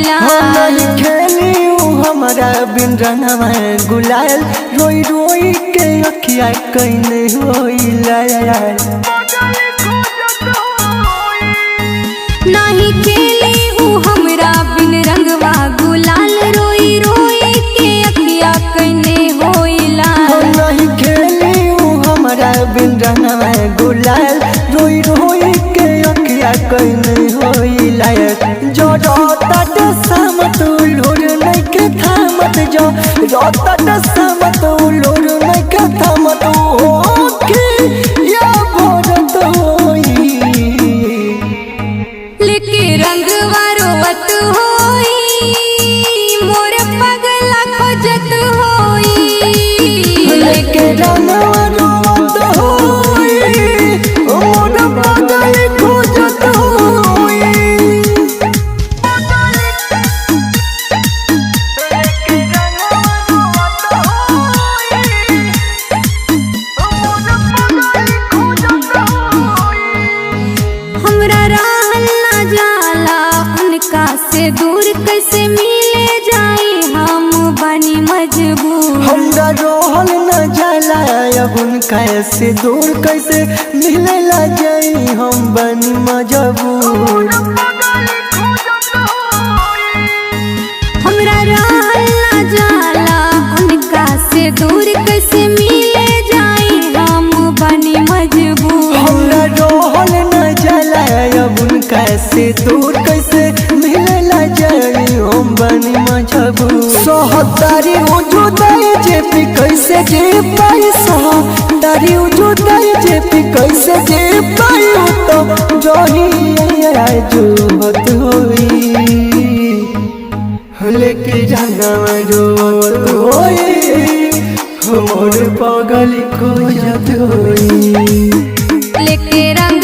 होइला। हम नहीं खेली ऊ हमरा बिन रंगवा गुलाल, रोई रोई के अखिया कइने होइला। नाही खेली ऊ हमरा बिन रंगवा गुलाल, रोई रोई के अखिया कइने होइला। हम नहीं खेली ऊ हमरा बिन रंगवा गुलाल, रोई रोई के अखिया कइने होइला। जो रोतट सामत लोर नइखे थामत, जो रोतट सामत लोर नइखे थामत, होखे या भरत होई। लेके रंगवा रोवत होई, मोर पगला खोजत होई। लेके रंगवा रोवत होई, मोर पागल खोजत होई। हमरा रहल ना जाला उनका से दूर, कैसे मिले जाई हम बनी मजबूर। हमरा रोहल न जाला अब उनका से दूर, कैसे मिलेला जाई हम बनी मजबूर। हमरा रहल ना जाला उनका से दूर, कैसे मिले जाई हम बनी मजबूर। हमरा रोहल न जाला अब उनका से दूर, कैसे मिलेला जाई हम बनी मजबूर। सोहतारी उजुदाई जेपी कैसे जी पाई, सोहतारी उजुदाई जेपी कैसे जी पाई, तो जोही जुहत होई। लेके रंगवा रोवत होई, मोर पागल खोजत होई। लेके रंग